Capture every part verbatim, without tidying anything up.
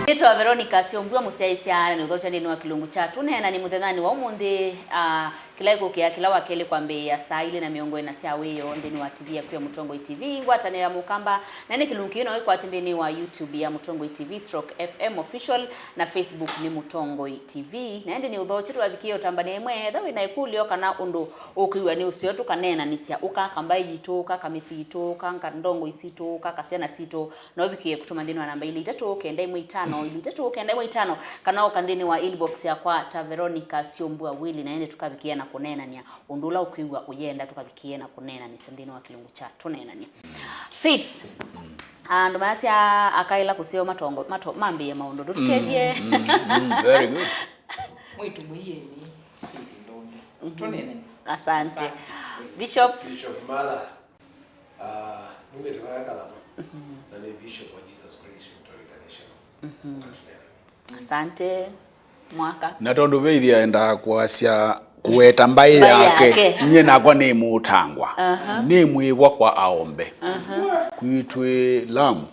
Nĩtawa Veronica Syombua, mũsyaĩĩsya na nĩ ũthokya nthĩnĩ wa kĩlungu kya Tũneenanie mũthenyanĩ wa ũmũnthĩ, ah, kĩla ĩkũkĩa kĩla wa kelĩ kwambĩĩa saa ilĩ na mĩongo ĩna sya wĩoo nthĩnĩ wa T V yaku ya Mũtongoi T V, ngwatanĩo ya Mũkamba, na nĩ kĩlungu kĩu no ĩkwate nthĩnĩ wa YouTube ya Mũtongoi T V stroke F M Official, na Facebook nĩ Mũtongoi T V. Na ĩndĩ nĩ ũthokye tũkavikĩe ũtambanĩe ĩmwe, etha wĩ na ĩkũlyo kana ũndũ ũkwĩw'a nĩ ũseo, tũkaneenanĩsya, ũka kambaĩ yitũ, ũka kamĩsyĩ yitũ, ũka ndongoi sitũ, ũka kasyana sitũ, no ũvikĩe kũtũma nthĩnĩ wa namba ilĩ itatũ kenda ĩmwe itano, ilĩ itatũ kenda ĩmwe itano, kana ũka nthĩnĩ wa inbox yakwa ta Veronica Syombua Willy, na ĩndĩ tũkavikĩĩa na kũneenany'a ũndũ ũla ũkwĩw'a ũyenda tũkavikĩĩe na kũneenanĩsya nthĩnĩ wa kĩlungu kya Tũneenanie. Faith, andũ mayasya akaĩla kũseo matongo, mato-, mambĩĩe maũndũ. Ndũtũkethye. Mm, mm, mm, very good. Mwĩtu mũieni Faith Ndonge. Tũneenanie. Asante. Asante. Bishop. Bishop Mala. Ah, numĩte vaya Kalama, na nĩ Bishop wa Jesus Christ Victory International. Ũkatũneena. Asante. Mwaka. Na tondũ Faith aendaa kwasya kũweta mbaĩ yake, nyie nakwa nĩ mũtangwa. Nĩ mwĩvwa kwa aombe. Kwitũ ĩ Lamu,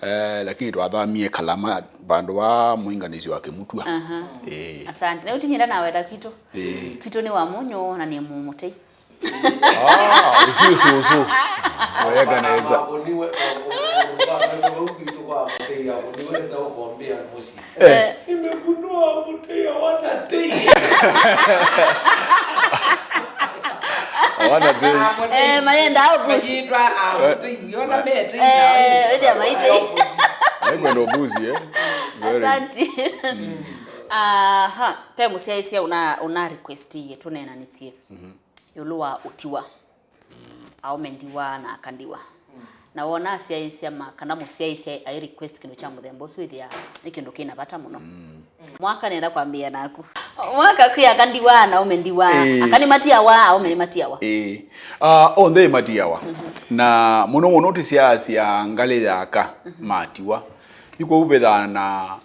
eh, lakini twathamie Kalama vandũ va mũinganĩsyo wa Kĩmutwa. Eh. Asante. Na ũtinyenda naweta kwitũ. Eh. Kwitũ nĩ wa mũnyũ na nĩ mũmũtei. Ah, ũsu ĩ sũsũ. Weka nesa. Eh. Nimegundua Mutei hawana tei. Hawana tei. Eh, mayenda au busi. Eh, ĩthĩa maitei. Naikwenda ubusi, eh? Very. Asante. Aha, pe mũsyaĩĩsya una, una request ĩĩ tũneenanĩsye ĩũlũ wa ũtiwa. Aũme ndiwa na aka ndiwa. Na wona asyaĩĩsya ma, kana mũsyaĩĩsya ai request kĩndũ kya mũthemba ũsu, ĩthĩa nĩ kĩndũ kĩna vata mũno. Mwaka nenda kwambĩĩa naku. Mwaka kwĩ aka ndiwa na aũme ndiwa. Ĩĩ. Aka nĩmatiawa, aũme nĩmatiawa. Ĩĩ. Ah, onthe matiawa. Na mũno mũno tũsyaasya ngalĩ ya aka matiwa. Yu kwoou vethaa na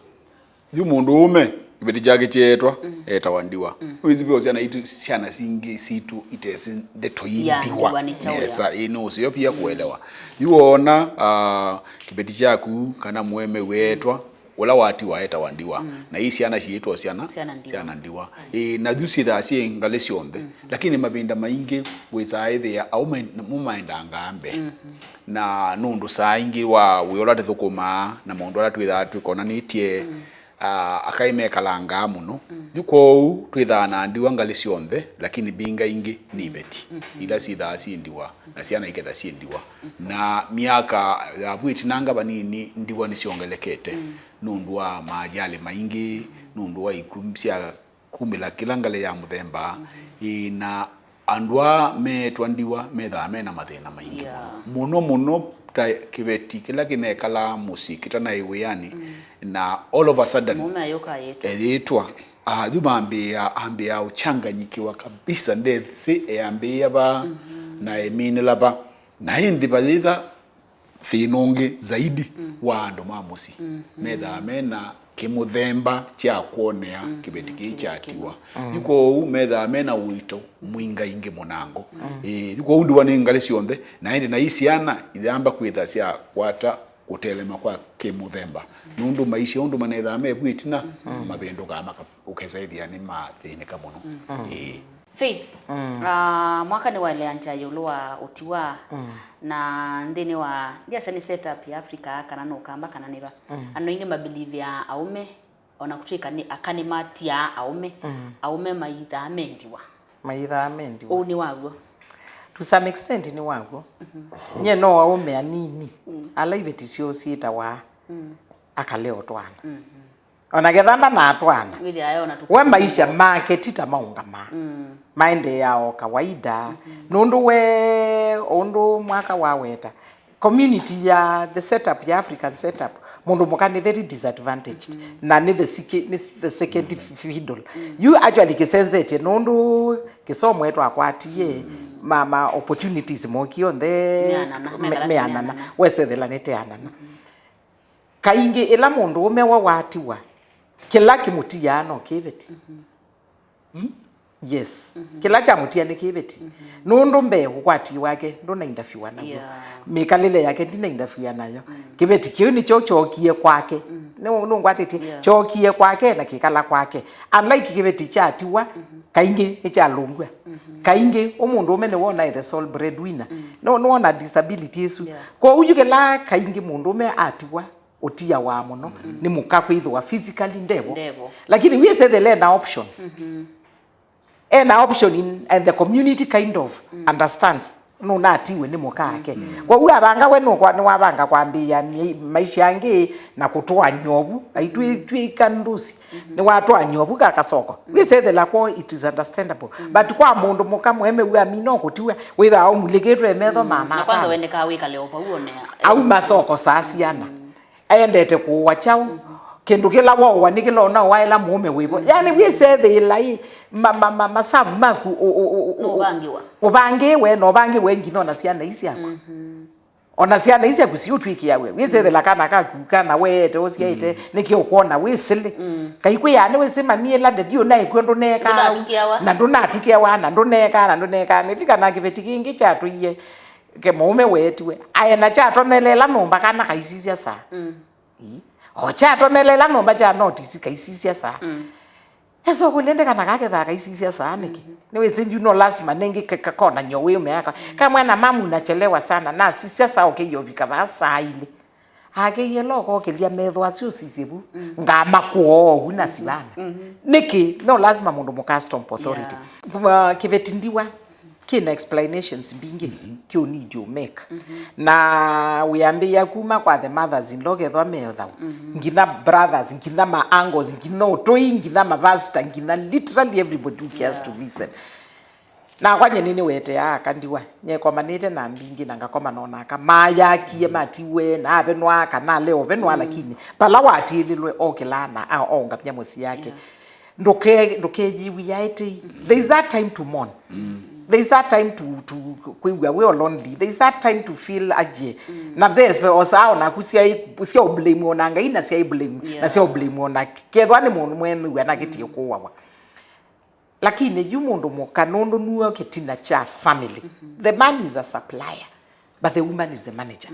Yu mũndũũme, kĩveti kyake kyeetwa, etawa ndiwa. Nĩwĩsĩ ve o syana itũ, syana singĩ sitũ itesĩ ndeto ii ndiwa. Ya, ndiwa nĩ kyaũ? Nesa, ĩĩ, nĩ ũseo pia kũelewa. Yu woona, ah, kĩveti kyaku kana mũemeu eetwa, ũla watiwa etawa ndiwa. Na ii syana syĩtwa syana, syana ndiwa. Syana ndiwa. Ĩĩ, na yu syĩthaa syĩ ngalĩ syonthe. Lakini mavinda maingĩ wĩsaa ĩthĩa aũme nĩmo maendangaa mbee. Na nũndũ saa ingĩ wa wĩa ũla tũthũkũmaa na maũndũ ala twĩthaa twĩkonanĩtye, ah, akaĩ mekalangaa mũno. Yu kwoou twĩthaa na ndiwa ngalĩ syonthe, lakini mbinga ingĩ nĩ iveti ila syĩthaa syĩ ndiwa, na syana iketha syĩ ndiwa. Na myaka ya vu ĩtinanga vanini, ndiwa nĩsyongelekete nũndũ wa maajali maingĩ, nũndũ wa ikw'ũ sya kumĩla kĩla ngalĩ ya mũthemba. Ĩĩ, na andũ aa meetwa ndiwa methaa mena mathĩna maingĩ mũno. Mũno mũno ta kĩveti kĩla kĩnekalaa mũsyĩ kĩtanaĩ wĩanĩ, na all of a sudden mũũme ayũka ayĩtwa, eyĩtwa, ah, yu mambĩĩa, ambĩĩa ũchanganyikiwa kabisa, ndesĩ eambĩĩa va na eminĩla va. Na ĩndĩ vayĩtha thĩna ũngĩ zaidi wa andũ ma mũsyĩ. Methaa mena kĩmũthemba kya kwonea kĩveti kĩĩ kyatiwa. Yu kwoou methaa mena ũito mwingaingĩ mũnango. Ĩĩ, yu kwoou ndiwa nĩ ngalĩ syonthe, na ĩndĩ na ii syana iyamba kwĩtha syakwata kũtelema kwa kĩmũthemba. Nũndũ maisha ũndũ manethaa me vu ĩtina, mavĩndũkaa maka-, ũkesa ĩthĩa nĩmathĩnĩka mũno. Ĩĩ. Faith, ah, mwaka nĩwaeleanzya ĩũlũ wa ũtiwa, na nthĩnĩ wa, ndiasya nĩ setup ya Africa kana nĩ Ũkamba kana nĩ va. Andũ aingĩ mabelievĩaa aũme, ona kũtw'ĩka nĩ aka nĩmatiaa aũme, aũme maithaa me ndiwa. Maithaa me ndiwa. Ũu nĩ waw'o? To some extent nĩ waw'o. Nyie no aũme anini, ala iveti syoo syĩtawa akaleo twana. Ona ketha ndanatwana, wĩthĩa ayona tũkũ- we maisha make ti ta maũngamaa. Maendeea o kawaida. Nũndũ we, ũndũ mwaka waweta, community ya the setup, ya African setup, mũndũ mũka nĩ very disadvantaged. Na nĩ the siki-, nĩ the second fiddle. Yu actually kĩsenzetye nũndũ kĩsomo etwakwatie, ma, ma opportunities moki onthe meanana, me-, meanana. Wesethela nĩteanana. Kaingĩ ĩla mũndũũme wa watiwa, kĩla kĩmũtiaa no kĩveti. Mm? Yes. Kĩla kyamũtia nĩ kĩveti. Nũndũ mbee ũkwati wake ndũnaindaviwa naw'o. Yeah. Mĩkalĩle yake ndinaindaviwa nayo. Kĩveti kĩu nĩkyo kyookie kwake. Nĩ, nũngwatĩtye. Yeah. Kyokie kwake na kĩkala kwake. Unlike kĩveti kya tiwa, kaingĩ nĩkyalũngw'a. Kaingĩ, ũmũndũũme nĩwona the sole breadwinner. No, nĩwona disability ĩsu. Yeah. Kwoou yu kĩla kaingĩ mũndũũme atiwa, ũtiawa mũno nĩ mũka kwĩthĩwa physically ndevo. Ndevo. Lakini wĩsethele na option. Ena option in, and the community kind of understands nũnatiwe nĩ mũka ake. Kwoou avanga we nũkwa-, nĩwavanga kwambĩĩa mĩ-, maisha angĩ na kũtwany'a ovu. Ai, twĩ, twĩ ika ndusi. Nĩwatwany'a ovu ka kasoko. Wĩsethela kwoo, it is understandable. But kwa mũndũ mũka mũemeu amina ũkũtiwa, wĩthaa ũmulĩkĩtwe metho na kwanza manaka. Wendekaa wĩkale o vau one. Au masoko saa siana. Aendete kũũa kyaũ? Kĩndũ kĩla waũa nĩ kĩla ũnaũaĩla mũũme wĩvo. Yani, wĩsethĩĩla ĩ, ma, ma, ma, masavu maku ũ, ũ, ũ, ũ, Nũvangĩwa. Ũvangĩwe, na ũvangĩwe nginya ona syana ii syakwa. Ona syana ii syaku siũtw'ĩkĩawe. Wĩsethĩla kana kaku, kana weete, ũsyaĩte, nĩkĩ ũkwona wĩ silly? Kai kwĩaa nĩwĩsĩ mami ĩla ndedi ũnaĩkw'e ndũneekaa. Ndũnatukĩawa. Na ndũnatukĩawa, na ndũneekaa, na ndũneekaa. Nĩlikana kĩveti kĩngĩ kyatũie ke mũũme weetiwe. Aena kyatomeleela nyũmba kana kaisisya saa. Ii. O kyatomeleela nyũmba kya notisi kaisisya saa. Esa ũkũlya ndĩ kana kakethaa kaisisya saa nĩkĩ? Nĩwĩsĩ yu no lasima nĩngĩ ka-, kakonany'o wĩ ũmeaka. Kamwana mamu nachelewa sana, nasisya saa ũkĩie ũvika vaa saa ilĩ. Akeie lo kokĩlya metho asu ũsisye vu. Ngamakũa oou na sivana. Nĩkĩ? No lasima mũndũ mũka stomp authority. Yeah. Kuma kĩveti ndiwa. Kĩna explanations mbingĩ kĩ ũnidi ũmake. Na wĩambĩĩa kuma kwa the mothers in law kethwa me thau. Nginya brothers, nginya ma uncles, nginya ũtũi, nginya mavasita, nginya literally everybody who cares to listen. Nakwa nye nĩnĩweteaa aka ndiwa, nyekomanĩte na mbingĩ na ngakoma nonaka. Mayakie matiwe, na avenwa, kana ale ovenwa, lakini pala watiĩlĩlwe okĩlaa na aongamya mũsyĩ yake. Ndũke-, ndũkeyĩw'ĩa ĩtei. There is that time to mourn. There is that time to, to kwĩw'a wĩ o lonely. There is that time to feel aje. Na there's osaa onaku sya, sya blame ona Ngai na sya blame, na sya blame ona kethwa nĩ mũndũ mwemĩw'a na kĩtie kũawa. Lakini yu mũndũ mũka nũndũ nuo kĩtina kya family. The man is a supplier, but the woman is the manager.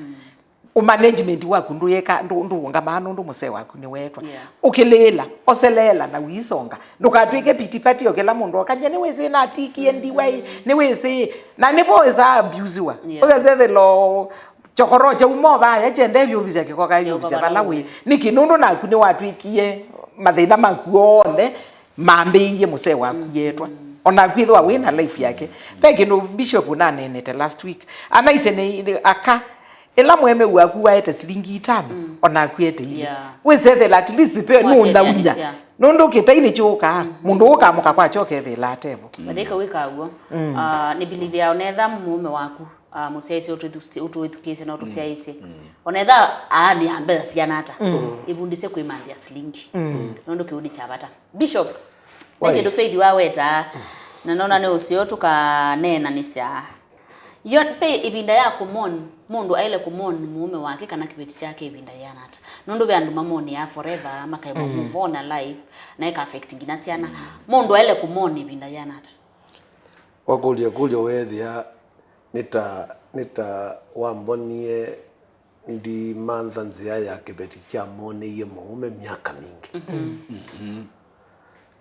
Ũmanagement waku ndũyeka, ndũ-, ndũũngamaa nũndũ mũsee waku nĩweetwa. Yeah. Ũkĩlĩĩla, oseleela na ũisonga. Ndũkatw'ĩke pity party o kĩla mũndũ okany'a, "Nĩwĩsĩ natikie ndiwa ĩ, nĩwĩsĩ." Na nĩvo wĩsaa abusiwa. Yeah. Ũkasethela o kyokoro kyauma o vaya kyende vyũvisya kĩkoka vyũvisya vala wĩ. Nĩkĩ? Nũndũ naku nĩwatw'ĩkie mathĩna maku onthe mambĩĩie mũsee waku yeetwa. Ona akwĩthĩwa wĩ na life yake. Ve kĩndũ Bishop ũnaneenete last week. Anaisye nĩ, nĩ aka, ĩla mũemeu waku waete silingi itano, ona akwĩete ilĩ. Yeah. Wĩsethela at least pe nũnthaunya. Nũndũ kĩtai nĩkyũkaa. Mũndũ ũkamũka kwakyo ũkethĩla atevo. Mathĩka wĩkaa w'o. Ah, nĩ believe ya onetha mũũme waku. Ah, mũsyaĩĩsye ũtwĩthu-, ũtwĩthukĩĩsye na ũtũsyaĩĩsye. Onetha aani ya mbesa siana ata, ĩvundĩsye kwĩmanthĩa silingi. Nũndũ kĩu nĩ kya vata. Bishop, ve kĩndũ Faith wawetaa, na nona nĩ ũseo tũkaneenanĩsya. Yo, ve ĩvinda ya kũmon, mũndũ aĩle kũmon mũũme wake kana kĩveti kyake ĩvinda yĩana ata? Nũndũ ve andũ mamonĩaa forever, makaĩmwa move on na life, na ĩka affect nginya syana. Mũndũ aĩle kũmon ĩvinda yĩana ata? Wakũlya ĩkũlyo weethĩa nĩ ta, nĩ ta wambonie ndimantha nzĩa ya kĩveti kyamonĩie mũũme myaka mingĩ.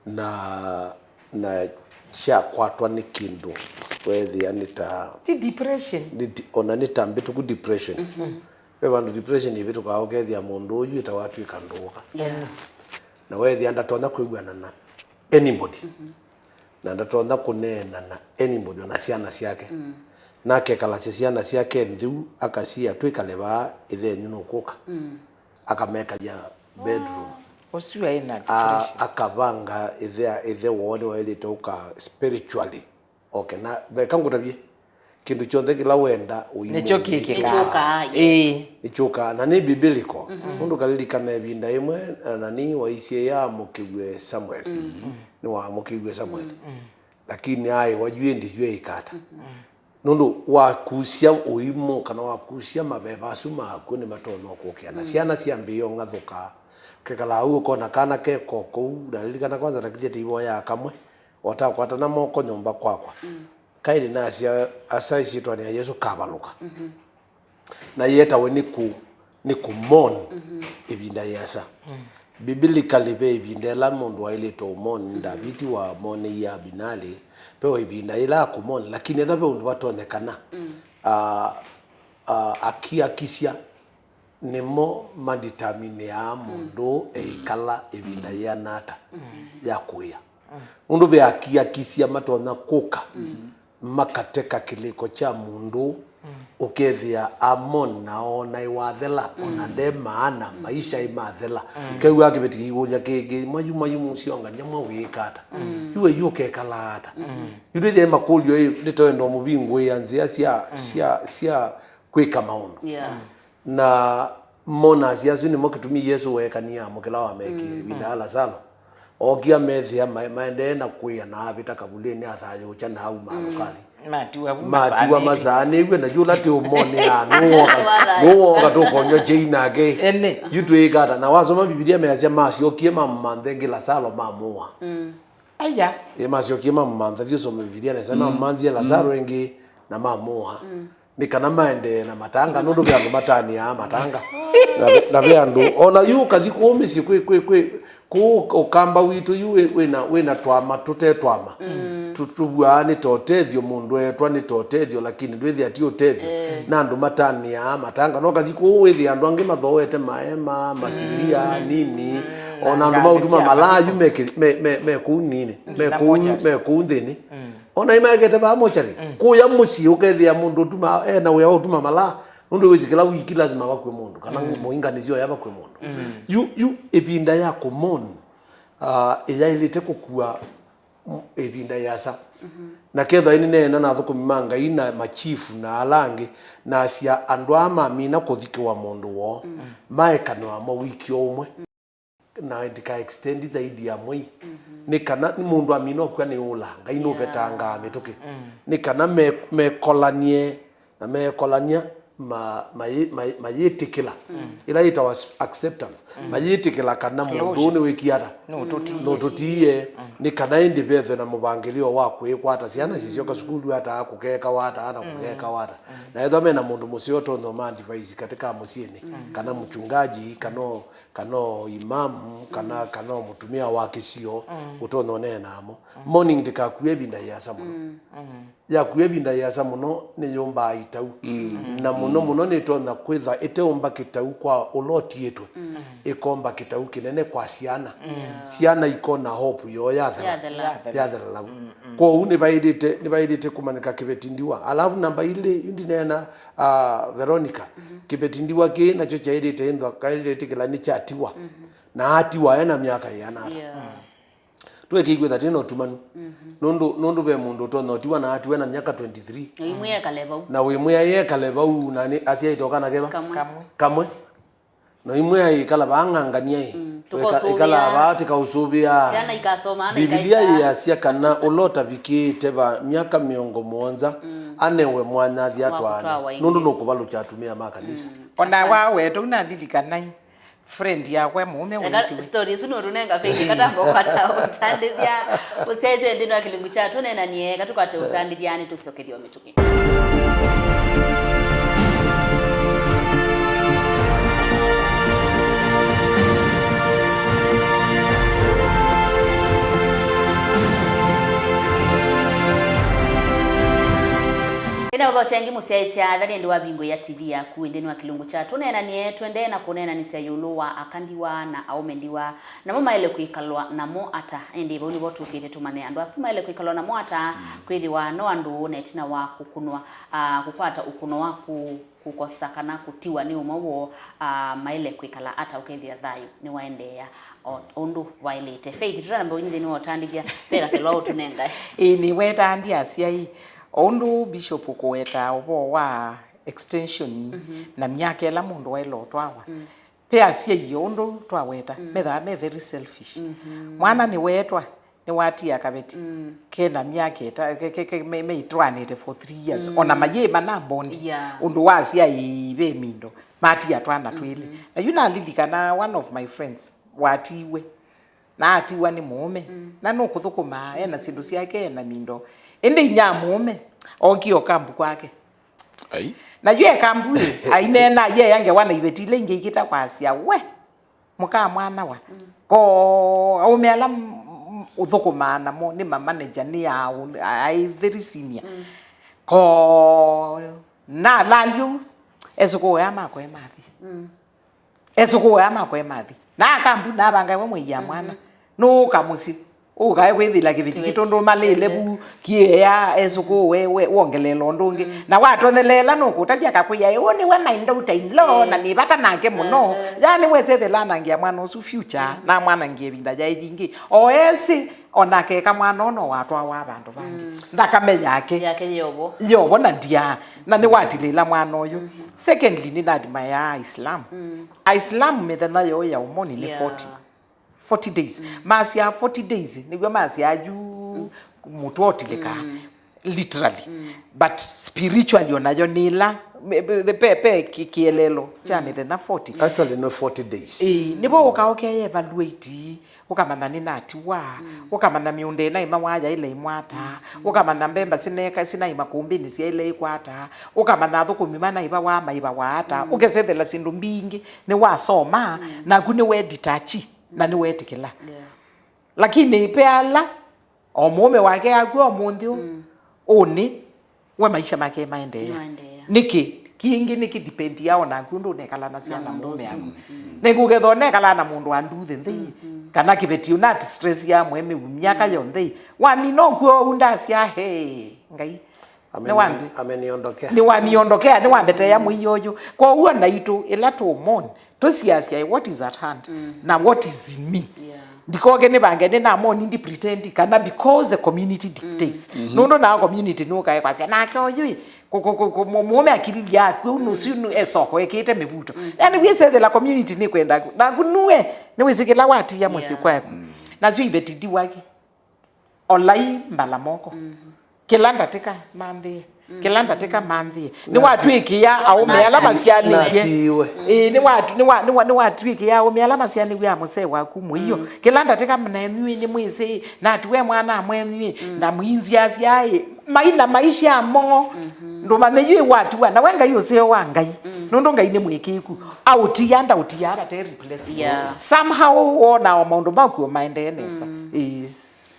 Na, na kyakwatwa nĩ kĩndũ weethĩa nĩ ta, ti depression. Nĩ di-, ona nĩ ta mbĩtũku depression. Ve vandũ depression ĩvĩtũkaa ũkethĩa mũndũ ũyu ĩtawatw'ĩka ndũũka. Yeah. Na weethĩa ndatonya kwĩw'ana na anybody. Na ndatonya kũneena na anybody, ona syana syake. Na akekalasya syana syake nthĩ u, akasia, "Twĩkale vaa, ĩthenyu nũkũka." Akamekalya bedroom. Ũsu aĩ na depression. Akavanga ĩthe, ĩthe woo nĩwaĩlĩte ũka spiritually. Okay, na veka ngũtavye. Kĩndũ kyonthe kĩla wenda ũimũnĩkya. Nĩkyo kĩkĩkaa. Nĩkyũkaa, yes. Ĩĩ. Nĩkyũkaa, na nĩ biblical. Nũndũ ũkalilikana ĩvinda ĩmwe, Anani waisye yaamũkĩw'e Samuel. Nĩwaamũkĩw'e Samuel. Lakini aĩ wa yu ĩndĩ yu eĩka ata? Nũndũ wakusya ũimũ, kana wakusya maveva asu maku nĩmatonya kũkĩa. Na syana syambĩĩa ũng'athũka. Kekalaa ũu ũkona kana keko kũu, na lilikana kwanza takilye teivoyaa kamwe. Watakwatana moko nyũmba kwakwa. Kaĩlĩ nasya asa ĩsyĩtwanĩ ya Yesũ kavalũka. Na yetawe nĩ kũ, nĩ kũmon ĩvinda. ĩvinda yĩasa. Biblically, ve ĩvinda ĩla mũndũ waĩlĩte ũmoni, Ndaviti wamoneie Abinali, ve o ĩvinda yĩla akũmoni, lakini ethwa ve ũndũ vatonyekana, ah, ah, akiakisya nĩmo maditaminĩaa mũndũ eĩkala ĩvinda yĩana ata ya kũĩa. Nũndũ ve akiakisya matonya kũka makateka kĩlĩko kya mũndũ, ũkethĩa amona ona ĩwathela, ona nde maana, maisha ĩmathela. Kew'aa kĩveti kĩikũlya kĩngĩ, mwayu, mwayu, mũsyongany'a mwa wĩĩka ata? Yu we yu ũkekala ata? Yu twĩthĩe makũlyo ĩ, nĩtoenda mũvingũĩa nzĩa sya, sya, sya kwĩka maũndũ. Yeah. Na monasya asu nĩmo kĩtumi Yesũ weekanie amũkĩla wamekie ĩvinda ya Lasalo. Ookie amethĩa ma-, maendee na kũĩa na avĩta kavulĩnĩ athayũũkya na auma ũkathi. Matiwa vu matiwa masaanĩw'e. Masaanĩw'e, na yu ũla tĩ ũmonĩ ya nũwooka, nũwooka tũkonywa kyei nake. Ene. Yu twĩĩka ata? Na wasoma Bibilia measya masyokie mamũmantha ĩngĩ Lasalo mamũa. Aya. Ĩ, masyokie mamũmantha, thi ũsome Bibilia nesa, mamũmanthie Lasalo ĩngĩ na mamũa. Nĩ kana maendee na matanga, nũndũ ve andũ matanĩaa matanga. Na ve, na ve andũ, ona yu ũkathi kũũ mĩsyĩ kwĩ, kwĩ, kwĩ, kũũ ũkamba witũ yu wĩ, wĩna, wĩna twama tũte twama. Tu-, tũvuaa nĩ ta ũtethyo, mũndũ eetwa nĩ ta ũtethyo, lakini ndwĩthĩa ti ũtethyo. Na andũ matanĩaa matanga. No ũkathi kũũ wĩthĩa andũ angĩ mathooete maema, masilia, nini. Ona andũ maũtuma malaa yu me kĩ-, me, me, me kũu nini, me kũu, me kũu nthĩnĩ. Ona imaekete vaa mochari. Kũya mũsyĩ ũkethĩa mũndũ ũtuma, ena wĩa wa ũtuma malaa, nũndũ wĩsĩ kĩla wiki lazima vakw'e mũndũ, kana mũinganĩsyo ya vakw'e mũndũ. Yu, yu ĩvinda ya kũmoni, ah, ĩyaĩlĩte kũkua, mm, ĩvinda yĩasa. Na kethwa nĩneena na athũkũmi ma Ngai na machifu na ala angĩ, nasya andũ aa mamina kũthikĩwa mũndũ woo, maekanwa mo wiki o ũmwe. Na ndika extend zaidi ya mwei. Nĩ kana nĩ mũndũ amina ũkw'a nĩ ũla, Ngai nũvetangaa mĩtũkĩ. Nĩ kana me-, mekolanie na mekolania ma-, mayĩ-, mayĩ-, mayĩtĩkĩla. Ĩla yĩtawa s-, acceptance. Mayĩtĩkĩla kana mũndũ ũũ nĩwĩkie ata? Nũtũtiie. Nũtũtiie. Nĩ kana ĩndĩ vethwe na mũvangĩlĩo wa kwĩkwata. Syana sisyoka sukulu ata, kũkekawa ata, na kũkekawa ata. Na ethwa mena mũndũ mũseo ũtonya ma advise katika mũsyĩnĩ, kana mchungaji, kana o kana o imamu, kana, kana o mũtumĩa wa kĩsio, ũtonya ũneena namo. Mourning ndĩkakue ĩvinda yĩasa mũno. Yakue ĩvinda yĩasa mũno, nĩyũmbaa itau. Na mũno mũno nĩtonya kwĩtha ĩteũmba kĩtau kwa ũla ũtiĩtwe, ĩkomba kĩtau kĩnene kwa syana. Syana ikona hope yoo yathela. Yathela. Yathela lau. Kwoou nĩvaĩlĩte, nĩvaĩlĩte kũmanyĩka kĩveti ndiwa. Alafu namba ilĩ, yu ndineena, ah, Veronica, kĩveti ndiwa kĩĩ nakyo kyaĩlĩte ĩnthwa, kaĩlĩte ĩtĩkĩla nĩkyatiwa. Na atiwa ena myaka yĩana ata? Twekĩikwĩtha tĩna ũtumanu. Nũndũ, nũndũ ve mũndũ ũtonya ũtiwa na atiwa ena myaka twenty-three. Na wĩmwĩa ekale vau. Na wĩmwĩa yekale vau, na nĩ asyaĩte o kana keva? Kamwe. Kamwe. Kamwe. Na imwe aikala vaa ng'ang'ania ĩ. Mm, tũkaũsũvĩa. Ĩkala vaa tĩkaũsũvĩa. Syana ikasoma, ana Bibilia ikaisoma. Yĩasya kana ũla ũtavikĩte va myaka mĩongo mũonza, mm, anewe mwanya athi atwaane. Wa kũtwawa ĩngĩ. Nũndũ nũkũvalũkya atumĩa ma kanisa. Mm. Ona wa wetu nalilikanai friend yakwa mũũme wĩtu. Story ĩsu nũtũnenga Faith, katamba ũkwata ũtandĩthya. Ũsyaĩte nthĩnĩ wa kĩlungu kya tũneenanie, katũkwate ũtandĩthya, nĩtũsokethya o mĩtũkĩ. Ĩna ũthokya ĩngĩ mũsyaĩĩsya, tha nĩ ĩndĩ wa vingũĩa T V yaku, ĩndĩ nĩ wa kĩlungu kya tũneenanie, tũendee na kũneenanĩsya ĩũlũ wa aka ndiwa na aũme ndiwa. Namo maĩle kwĩkalwa namo ata? Ĩndĩ vau nĩvo tũkĩte tũmanye andũ asu maĩle kwĩkalwa namo ata, kwĩthĩwa no andũ na ĩtina wa kũkũnwa, ah, kũkwata ũkũno wa kũ-, kũkosa kana kũtiwa nĩ ũmwe woo, ah, maĩle kwĩkala ata ũkethĩa thayũ nĩwaendeea o ũndũ waĩlĩte? Faith, tũtanamba ũinĩ nthĩnĩ wa ũtandĩthya, ve katelo ũtũnengae. Ĩĩ, nĩwetandya asyai, o ũndũ Bishop ũkũweta ũvoo wa extension, mhm, na myaka ĩla mũndũ waĩle ũtwawa. Mm. Ve asyai o ũndũ twaweta, mm, methaa me very selfish. Mhm. Mwana nĩweetwa, nĩwatia kaveti, mm, kena myaka ĩta-, ke-, ke-, ke-, me-, meitwaanĩte for three years. Mm. Ona mayĩĩ mana bondi, yeah, ũndũ wa asyai ve mindo, matia twana twĩlĩ. Mhm. Na yu nalilikana one of my friends watiiwe, na atiwa nĩ mũũme. Mm. Na nũkũthũkũma, ena syĩndũ syake, ena mindo. Ĩndĩ inya mũũme ookie o kambu kwake. Ai. Na yu e kambu ĩ, aineena, yeya ngewa na iveti ila ingĩ ikĩta kwasya, we, Mũka mwana wa. Mm. Ko aũme ala m-, m-, ũthũkũmaa namo nĩ ma manager, nĩ a, a, a, very senior. Mm. Ko na lalyu, esũkũũ aya makwa mathi. Mm. Esũkũũ aya makwa mathi. Na akambu na abanga we mwĩia mwana. Mm-hmm. Nũũka mũsyĩ. Ũkae kwĩthĩla kĩveti kĩveti. Kĩtũndũ malĩle vu kĩea esũkũũ we, we, wongeleela ũndũ ũngĩ. Mm. Na watonyeleela nũkũtavya akakwĩa, "Ĩ, ũũ nĩwe my daughter in law, eh, na nĩ vata nake mũno." Eh, eh. Yani wesethela anangia mwana ũsu future, mm, na mwanangie ĩvinda yaĩ yingĩ. O esĩ, ona akeka mwana ũno watwawa vandũ vangĩ. Mm. Nthakame yake. Yake yovo. Yovo na ndia. Na nĩwatilĩla mwana ũyũ. Mm-hmm. Secondly, nĩnadima ya Islam. Mm. Islam mĩthenya yoo ya ũmoni nĩ, yeah, forty. Forty days. Mm. Masya forty days, nĩw'o masya yu, mm, mũtwe ũtilĩkaa. Mm. Literally. Mm. But spiritually onayo nĩ ĩla, me-, pe-, pe-, pe ki-, kĩelelo kya, mm, mĩthenya forty. Actually, no, forty days. Ĩĩ, nĩvo, yeah, ũkaokea evaluate, ũkamanya nĩnatiwa, mm, ũkamanya mĩũnda ĩnaima waya ĩla imwata, mm, ũkamanya mbemba sineka, sinaima kũmbĩnĩ syaĩle ikwata, ũkamanya athũkũmi manaiva wa maiva waata, mm, ũkesethela syĩndũ mbingĩ, nĩwasoma, mm, naku nĩweditachi. Na nĩwetĩkĩla. Yeah. Lakini pe ala, o mũũme wake akw'a ũmũnthĩ ũũ, mm, ũnĩ, we maisha make maendeea. Maendeea. Nĩkĩ? Kingĩ nĩkĩ depend yao naku ũndũ ũnekala na syana na mũũme ũsu. Mm. Nĩngũketha ũnekala na mũndũ wa nduthi nthĩ, mm, mm, kana kĩveti ũna stress ya mweme myaka, mm, yonthe. Wamina ũkw'a ũu ndasya, he, Ngai. Ameni-, nĩwambi-, ameniondokea. Nĩwaniondokea, nĩwambetea mũio ũyũ. Kwoou naitũ, ĩla tũũmoni, tũsiasya, what is at hand, mm, na what is in me. Yeah. Ndikoke nĩvange nĩnamoni ndi pretend kana because the community dictates. Mm. Mm-hmm. Nũndũ nao community nũkae kwasya, "Nake ũyũ ĩ, kũ-, kũ-, kũ-, kũ-, mũ-, mũũme akililya akw'e, ũũ nũsu nũ-, esoko ekĩte mĩvuto." Mm. Yani, wĩsethela community nĩkwenda ku-, naku nue, nĩwĩsĩ kĩla watia mũsyĩ, yeah, kwaku. Mm. Nasyo iveti ndiwaki. Olai mbala moko. Mhm. Kĩla ndatĩka manthĩe. Mhm. Kĩla ndatĩka manthĩe. Nĩwatw'ĩkĩa aũme ala masyanĩw'e. Natiwe. Ĩĩ, nĩwatu-, nĩwa-, nĩwa-, nĩwatw'ĩkĩa aũme ala masyanĩw'e a mũsee waku mũio. Mm. Kĩla ndatĩka nenyw'ĩ nĩmwĩsĩ, natiwe mwana mwenyw'ĩ, mm, na mwinziasya ĩ, mai na maisha moo. Mhm. Ndũmanye yu watiwa, na we Ngai ũseo wa Ngai. Mm. Nũndũ Ngai nĩ mwĩkĩĩku. Aũtia, ndaũtia, vate replace. Yeah. Somehow wona o maũndũ maku o maendee nesa. Mm. Ĩĩ.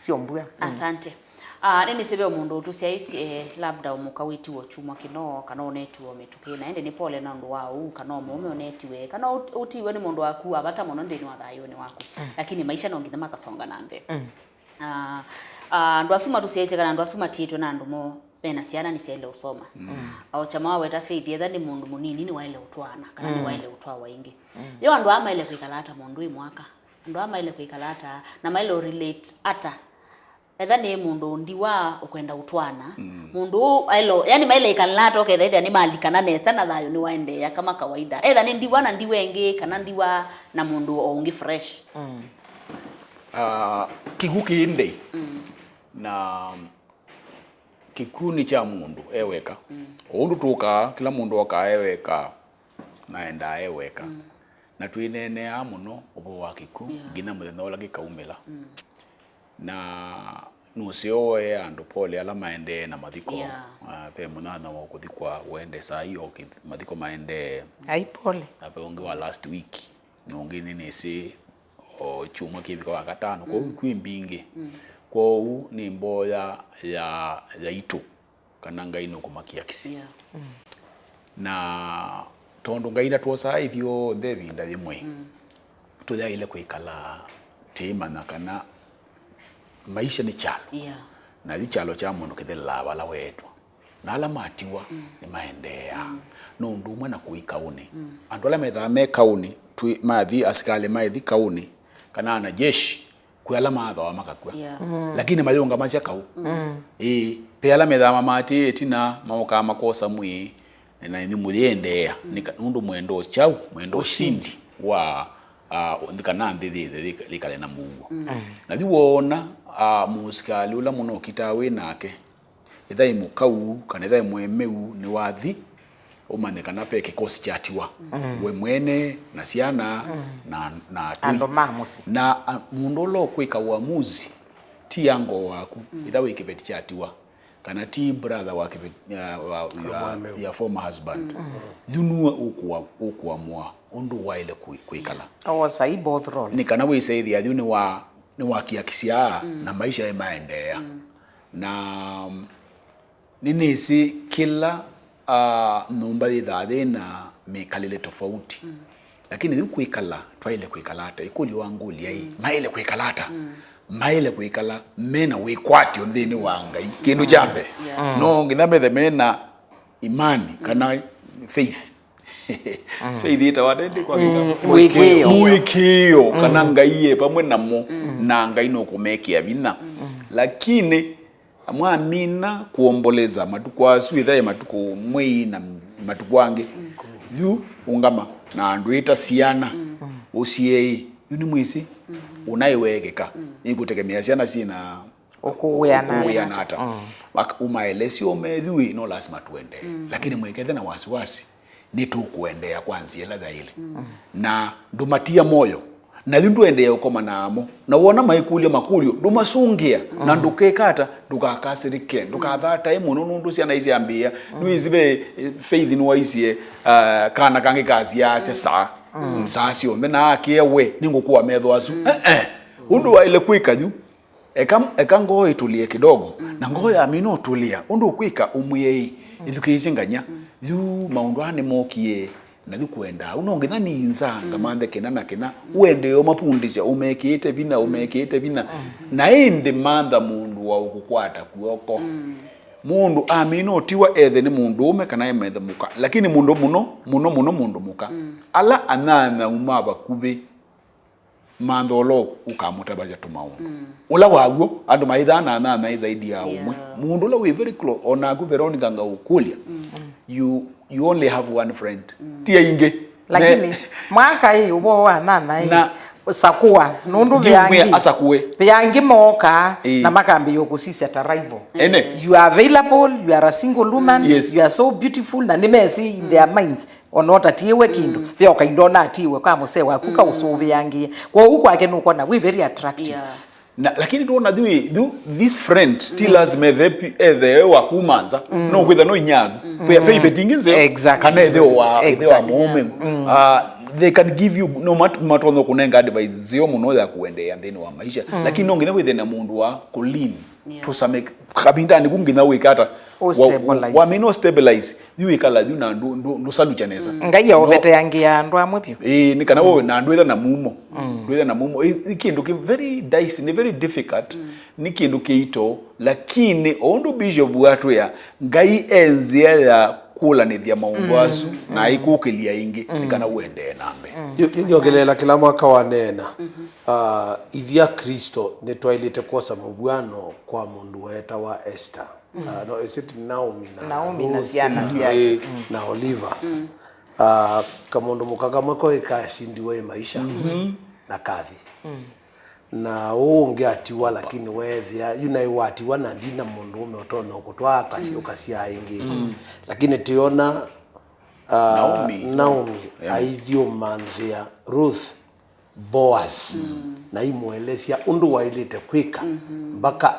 Sio mbua. Mm. Asante. Ah, nĩnĩsĩ ve mũndũ ũtũsyaĩsye, eh, labda ũmũka wĩtiwa kyumwa kĩno, kana ũnetiwa mĩtũkĩ, na ĩndĩ nĩ pole na ũndũ wa ũu, kana o mũũme ũnetiwe, kana ũt-, ũtiwe nĩ mũndũ waku wa vata mũno nthĩnĩ wa thayũnĩ waku. Mm. Lakini maisha no nginya makasonga na mbee. Mm. Ah, ah, andũ asu matũsyaĩsye kana andũ asu matiĩtwe na andũ moo mena syana nĩsyaĩle ũsoma. Mm. O kyama waweta Faith, etha nĩ mũndũ mũnini nĩwaĩle ũtwaana, kana, mm, nĩwaĩle ũtwawa ĩngĩ. Mm. Yo andũ aa maĩle kwĩkala ata mũndũ ĩ mwaka? Andũ aa maĩle kwĩkala ata, na maĩle ũrelate ata? Etha nĩ mũndũ ndiwa ũkwenda ũtwaana, mm, mũndũ ũũ aĩle, yani maĩle ĩkala ata ũketha ĩthĩa nĩmalikana nesa na thayũ nĩwaendeea kama kawaida? Etha nĩ ndiwa na ndiwa ĩngĩ, kana ndiwa na mũndũ o ũngĩ fresh. Mm. Ah, kĩkw'ũ kĩĩ ndei. Mm. Na kĩkw'ũ nĩ kya mũndũ e weka. Mm. O ũndũ tũkaa, kĩla mũndũ okaa e weka, na endaa e weka. Mm. Na twĩneeneaa mũno ũvoo wa kĩkw'ũ, yeah, nginya mũthenya ũla kĩkaumĩla. Mm. Na nũseo woe andũ pole ala maendee na mathiko. Yeah. Ah, ve mũnyanya wa kũthikwa ũendee saa hii, o kĩ-, mathiko maendee. Ai, pole. Na ve ũngĩ wa last week, na ũngĩ nĩnĩsĩ o kyumwa kĩvika wa katano. Kwoou, mm, kwĩ mbingĩ. Mm. Kwoou nĩ mboya ya, yaitũ kana Ngai nũkũmakia kĩsio. Yeah. Mm. Na tondũ Ngai ndatwosaa ithyonthe ĩvinda yĩmwe, mm, tũyaĩle kwĩkala tĩĩmanya kana maisha nĩ kyalo. Yeah. Na yu kyalo kya mũndũ kĩthelelaa vala weetwa. Na ala matiwa, mm, nĩmaendeeaa. Mm. No ũndũ ũmwe na kũi kaũnĩ. Mm. Andũ ala methaa me kaũnĩ, twĩ, mathi, asikalĩ maethi kaũnĩ, kana anajeshi, kwĩ ala mathoa makakw'a. Yeah. Mm. Lakini mayũngamasya kaũ. Mm. Ĩĩ, ve ala methaa mamaatĩĩe ĩtina, maũkaa makosa mwĩĩ, na ĩnyũ mũyĩendeea. Mm. Nĩ ka-, nũndũ mwendo kyaũ, mwendo ũsindi wa, ah, nthĩ kana nthĩ yĩthe yĩka-, yĩkale na mũuo. Mm. Mm. Na yu woona, ah, mũsikalĩ ũla mũno ũkitaa wĩ nake, ĩthaĩ mũkau, kana ĩthaĩ mũemeu, nĩwathi, ũmanye kana ve kĩkosi kyatiwa. Mm. We mwene, na syana, mm, na, na atũi. Andũ ma mũsyĩ. Na, a, mũndũ ũla ũkwĩka uamuzi, ti ya ngoo waku, mm, ĩtha wĩ kĩveti kyatiwa. kana ti brother wa kĩvĩ-, ya, wa, ya, ya former husband, yu nue ũkũa-, ũkũamũa ũndũ waĩle kwĩ-, kwĩkala. Osa i both roles. Nĩ kana wĩsaĩthĩa yu nĩ wa, nĩ wakiakisya na maisha ĩmaendeea. Na nĩnĩsĩ kĩla, ah, nyũmba yĩthaa yĩna mĩkalĩle tofauti. Lakini yu kwĩkala, twaĩle kwĩkala ata? Ĩkũlyo wangũlya ĩ, maĩle kwĩkala ata? Maĩle kwĩkala mena wĩkwatyo nthĩnĩ wa Ngai. Kĩndũ kya mbee, no nginya methe mena imani kana faith. Faith ĩtawa ndendi kwa Kĩkamba? Mũĩkĩĩo. Mũĩkĩĩo kana Ngai e pamwe namo, na Ngai nũkũmekĩa vinya. Lakini mwamina kuomboleza matukũ asu, ĩthaĩ matukũ mwei na matukũ angĩ, yu ũngama na andũ ĩta syana, ũsiei, yu nĩ mwĩsĩ, ũnaĩ weekĩka, nĩkũtegemea syana syĩna ũkũwĩana ata. Umaelesya ũmethu ĩ, no lasima tuendee. Lakini mwĩkethe na wasiwasi, nĩtũkũendeea kwa nzĩa ĩla yaĩle. Na ndũmatia moyo. Na yu ndũendeea ũkoma namo. Na wona maikũlya makũlyo, ndũmasũngĩa. Na ndũkeka ata, ndũkakasĩrĩke, ndũkathatae mũno nũndũ syana isyambĩĩa. Nĩwĩsĩ ve, eh, Faith nĩwaisye, ah, kana kangĩ kasyaasya saa. Saa syonthe na akĩa we, nĩngũkũa metho asu. Eh, eh. Ũndũ waĩle kwĩka yu, eka, eka ngoo ĩtũlĩe kidogo, na ngoo yamina ũtũlĩa, ũndũ ũkwĩka ũmwĩei, ĩthukĩĩsye nganya, yu maũndũ aa nĩmokie, na yu kwendaa. Ũno nginya ninza, ngamanthe kĩna na kĩna, ũendee ũmapundĩsya, ũmekĩĩte vinya, ũmekĩĩte vinya. Na ĩndĩ mantha mũndũ wa ũkũkwata kw'oko. Mũndũ amina ũtiwa ethe nĩ mũndũũme kana emethe mũka, lakini mũndũ mũno, mũno, mũno mũndũ mũka. Ala anyanyau ma vakuvĩ, mantha ũla ũkamũtavasya tũmaũndũ. Ũla waw'o, andũ maithaa na anyanya ĩ zaidi ya ũmwe. Mũndũ ũla wĩ very close, o naku Veronica ngaũkũlya, you, you only have one friend. Ti aingĩ. Lakini, mwaka ĩ, ũvoo wa anyanya ĩ, na sakũa, nũndũ ve angĩ, asakũe. Ve angĩ mookaa, na makambĩĩa kũsisya ta rival. Ene. You are available, you are a single woman, yes, you are so beautiful, na nĩmesĩ in their minds, ona ũtatiĩwe kĩndũ, ve o kaindo ũnatiĩwe kwa mũsee waku kaũsũvĩangĩe. Kwoou kwake nũkwona wĩ very attractive. Yeah. Na, lakini ndwona yu, yu, this friend, ti lazima ethe pi-, ethe wa kuma nza. No kwĩtha no inyagu. Pe, pe ipeti ingĩ nzeo. Exactly. Kana ethe wa, ethe wa mũũme. Ah, they can give you, no mat-, matonya kũnenga advice nzeo mũno ya kũendeea nthĩnĩ wa maisha. Lakini no nginya wĩthe na mũndũ wa kũlean. Yeah. To some ex-, kavindanĩ ku nginya wĩka ata? Wa-, wamina ũstabilize. Yu wĩkala yu na ndũ-, ndũ-, ndũsalukya nesa. Ngai aũveteangĩaa andũ amwe vyũ. Ĩĩ, nĩ kana we na ndwĩtha na mumo. Ndwĩtha na mumo. Ĩ, nĩ kĩndũ kĩ very dicey, nĩ very difficult. Nĩ kĩndũ kĩito, lakini o ũndũ Bishop atwĩa, Ngai e nzĩa ya kũlanĩthya maũndũ asu na aikũkĩlya ĩngĩ, nĩ kana ũendee na mbee. Yu-, yu nĩongelela kĩla mwaka waneena. Ah, ithyĩ Aklĩsto nĩtwaĩlĩte kwosa mũvw'ano kwa mũndũ weetawa Esther. Ah, no, is it Naomi na Naomi na Ruth, syana syake, eh, na Oliver. Ah, kamũndũ mũka kamwe koĩ kasindiwe ĩ maisha na kathi. Na ũũ ũngĩ atiwa, lakini weethĩa, yu naĩ watiwa na ndina mũndũũme ũtonya ũkũtwaa akasi-, ũkasyaa ĩngĩ. Lakini tĩona, ah, Naomi. Naomi aithyũmanthĩa Ruth Boaz, na imũelesya ũndũ waĩlĩte kwĩka, mpaka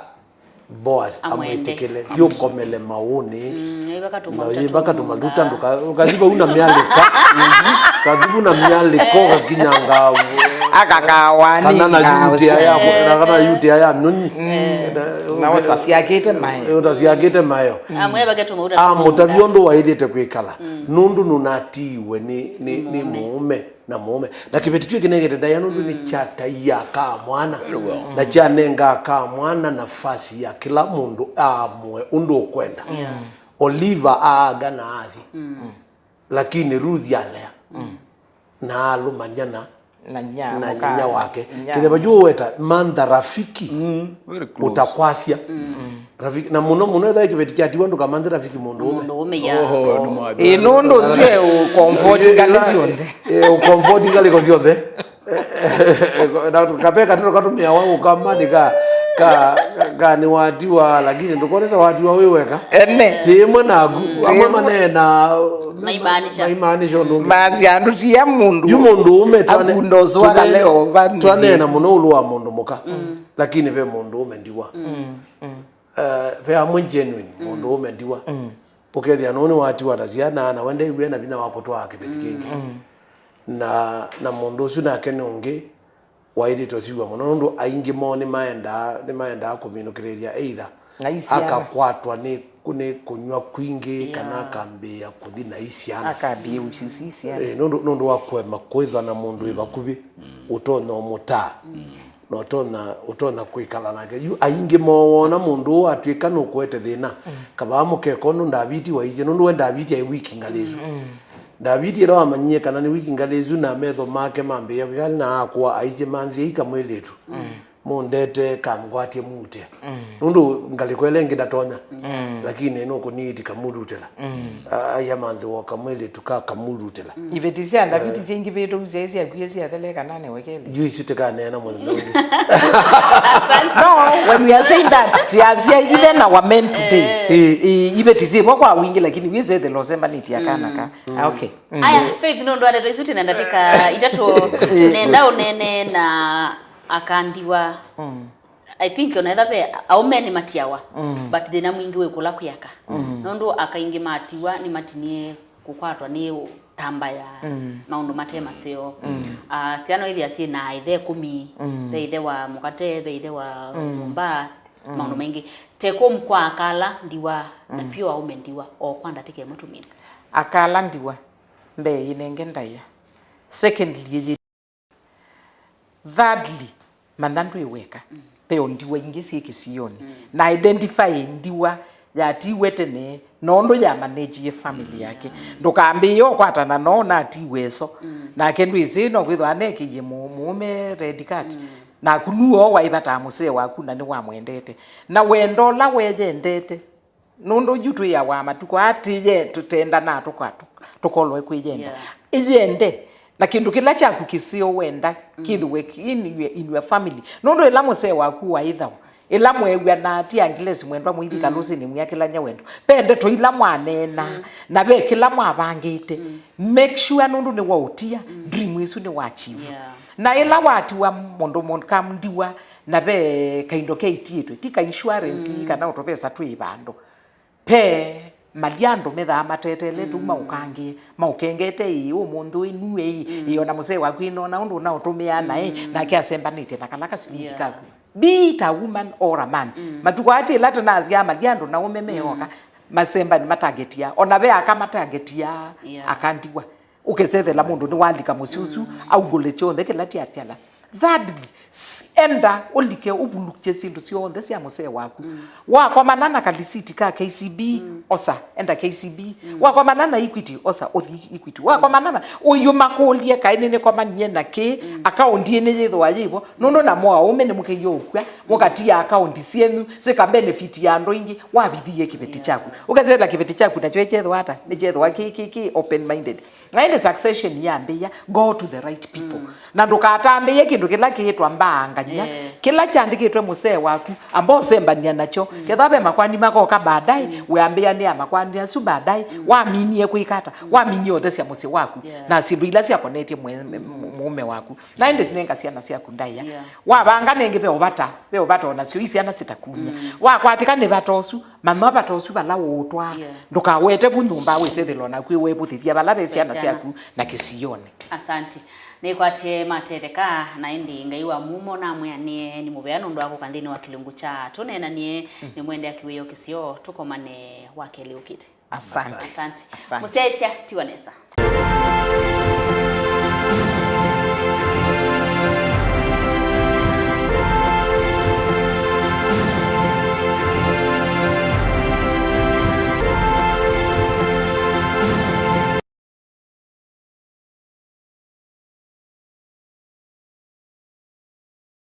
Boaz amwĩtĩkĩle, "Thiĩ ũkomele maũũnĩ." Na ũyĩmbaka tũmaluta, ndũka-, ndũkathi vau na myalĩko. Kathi vau na myalĩko, gakinyanga akakawa kana na yutea ya, na kana yutea ya nyoni. Na ũtasyakĩte maĩ. Ũtasyakĩte maĩ. Amũtavya ũndũ waĩlĩte kwĩkala, nũndũ nũnatiiwe nĩ, nĩ, nĩ mũũme. Na mũũme. Na kĩveti kyu kĩnengete ndaĩa nũndũ nĩkyataie aka mwana. Very well. Na kyanenga aka mwana nafasi ya kĩla mũndũ aamũe ũndũ ũkwenda. Yeah. Oliver aaga na athi. Lakini Ruth alea. Na alũmany'a na, na inyia wake. Kĩthemba kyu ũweta mantha rafiki. Very close. Ũtakwasya. Rafiki, na mũno mũno ethĩwa kĩveti kyatiwa ndũkamanthe rafiki mũndũũme. Mũndũũme, ya. Ĩĩ, nũndũ ũsu e ũkomfoti ngalĩ syonthe. Ĩ, ũkomfoti ngalĩko syonthe. Na kape katĩto katũmĩawa ũkamanĩ ka, ka, ka nĩwatiwa, lakini ndũkonete watiwa wĩ weka. Ene. Ti ĩmwe naku. Amwe maneena, maimaanisha, maimaanisha ũndũ ũngĩ. Masya andũ tia mũndũ. Yu mũndũũme twane-, akunda ũsu akale o vanĩthĩ. Twaneena mũno ĩũlũ wa mũndũ mũka. Lakini ve mũndũũme ndiwa. uh, ve amwe genuine, mũndũ ũme ndiwa. Ũkethĩa nũũ nĩwatiwa na syana, na we ndew'e na vinya wa kũtwaa kĩveti kĩngĩ. Na, na mũndũ ũsu nake nĩ ũngĩ waĩlĩte ũsiw'a mũno, nũndũ aingĩ moo nĩmaendaa, nĩmaendaa kũminũkĩlĩĩlya either Na isyana. akakwatwa nĩ, nĩ kũnyw'a kwingĩ, kana Yeah. akambĩĩa kũthi na isyana. Akambĩĩa ũkyusi isyana. Eh, nũndũ, nũndũ wa kũema kwĩthwa na mũndũ wĩ vakuvĩ, ũtonya ũmũtaa, na ũtonya, ũtonya kwĩkala nake. Yu aingĩ moo wona mũndũ ũũ atw'ĩka nũkũete thĩna, kavaa mũkeka ũndũ Ndaviti waisye, nũndũ we Ndaviti aĩ wiki ngalĩsu. Ndaviti ĩla wamanyie kana nĩ wiki ngalĩsu, na metho make mambĩĩa kwĩkala na akũa, aisye, "Manthĩei kamwĩlĩtu, mũndete kangwatye mute." Nũndũ ngalĩko ĩla ĩngĩ ndatonya, lakini nũkũniiti kamulutĩla. A-, aia manthĩwa kamwĩlĩtu ka kamulutĩla. Iveti sya Ndaviti syaingĩvĩte ũu syaĩ syakuie syathele kana nĩ wekeli? Yu isu tĩkaneena mũthenya ũngĩ. No, when we are saying that, tiasya even our men today. Eh. Eh, iveti syĩvo kwa wingĩ, lakini wĩsethela ũsembanĩtye akana ka. Ah, okay. Aya, Faith, nũndũ wa ndeto isu tũnenda tĩka itatũ, tũnenda ũnene na akandiwa. I think ona etha ve aũme nĩ matiawa, but thĩna mwingĩ wĩ kũla kwĩ aka. Nũndũ aka aingĩ matiwa nĩ matinie kũkwatwa nĩ ũtambaya, maũndũ mate maseo. Ah, syana ithia syĩ na ithe kũmi, ve ithe wa mũkate, ve ithe wa nyũmba, maũndũ maingĩ. Take home kwa akala ndiwa, na pio aũme ndiwa, o kwa ndatĩka ĩmwe tũmina. Akala ndiwa, mbee, yĩnenge ndaĩa. Secondly, yĩ Thirdly, manya ndwĩ weka. Ve o ndiwa ingĩ syĩ kĩsionĩ. Na identify ndiwa yatiwe tene, na ũndũ ya manage family yake. Ndũkambĩĩe ũkwatana noo natiwe ĩso. Nake ndwĩsĩ no kwĩthwa anekĩie mũ-, mũũme red card. Naku nuo waĩ vata mũsee waku na nĩwamwendete. Na wendo ũla weyendete, nũndũ yu twĩawa matukũ aa tĩye tũtendanaa tũka-, tũkolwe kwĩyenda. Yeah. Ĩyende, na kĩndũ kĩla kyaku kĩseo wenda kĩthĩwe ki-, in your, in your family. Nũndũ ĩla mũsee waku waĩthawa, ĩla mweew'anaa ti Anglesi mwendwa mũithi kalũsĩnĩ mwĩakĩlany'a wendo. Ve ndeto ila mwaneena, na ve kĩla mwavangĩte. Make sure nũndũ nĩwaũtia, dream ĩsu nĩwachiva. Yeah. Na ĩla watiwa mũndũ mũka ndiwa, na ve kaindo keitiĩtwe, ti ka insurance, kana ũtũvesa twĩ vandũ. Ve malya andũ methaa matetele tũu maũkangĩe, maũkengete ĩĩ, ũmũnthĩ ũyũ ĩĩ, ĩĩ, ona mũsee waku ĩnona ũndũ ũnaũtũmĩaa naĩ, nake asembanĩtye na kala kasilingi kaku. Be it a woman or a man. Matukũ aa ti ĩla tũnasyaa malya andũ na ũme meoka, masembani matagetia, ona ve aka matagetia, yeah, akandiwa. Ũkesethela mũndũ nĩwalika mũsyĩ ũsu, augũle kyonthe kĩla kyatyala. Thirdly, s-, enda ũlike ũvulukye syĩndũ syonthe sya mũsee waku. Wakomana na kalisiti ka K C B, osa, enda K C B. Wakomana na Equity, osa, ũthi Equity. Wakomana na, ũyũmakũlye kaĩ nĩnĩkomanie na kĩ, akaũndi ĩnĩ yĩthĩwa yĩvo, nũndũ namo aũme nĩmũkĩie ũkw'a, mũkatia akaũndi syenyu, sika benefit ya andũ aingĩ, wavithie kĩveti kyaku. Ũkesethela kĩveti kyaku nakyo kyethĩwa ata, nĩkyethĩwa kĩ, kĩ, kĩ open minded. Na ĩndĩ succession yambĩĩa, go to the right people. Na ndũkatambĩĩe kĩndũ kĩla kĩĩtwa mbaangany'a. Kĩla kyandĩkĩtwe mũsee waku, amba ũsembany'a nakyo. Kethĩwa ve makwani makoka baadaye, wĩambĩanĩa makwani asu baadaye, waminie kwĩka ata, waminie ũthesya mũsyĩ waku, na syĩndũ ila syakonetye mwe-, mũ-, mũũme waku. Na ĩndĩ nenga syana syaku ndaĩa. Wavanga nengĩ ve ũvata, ve ũvata o nasyo, i syana sitakunya. Wakwatĩka nĩ vata ũsu, manya vata ũsu vala ũũtwaa. Ndũkawete vu nyũmba wĩsethĩla o naku wevũthĩthya vala ve syana syaku na kĩsionĩ. Asanti. Nĩkwatĩe matetheka, na ĩndĩ Ngai wa mumo namwĩanĩe nĩ mũvea nũndũ wa kũka nthĩnĩ wa kĩlungu kya tũneenanie. Nĩmwendea kĩwĩoo kĩseo, tũkomane wakelĩ ũkĩte. Asanti. Asanti. Mũsyaĩĩsya, tiwa nesa.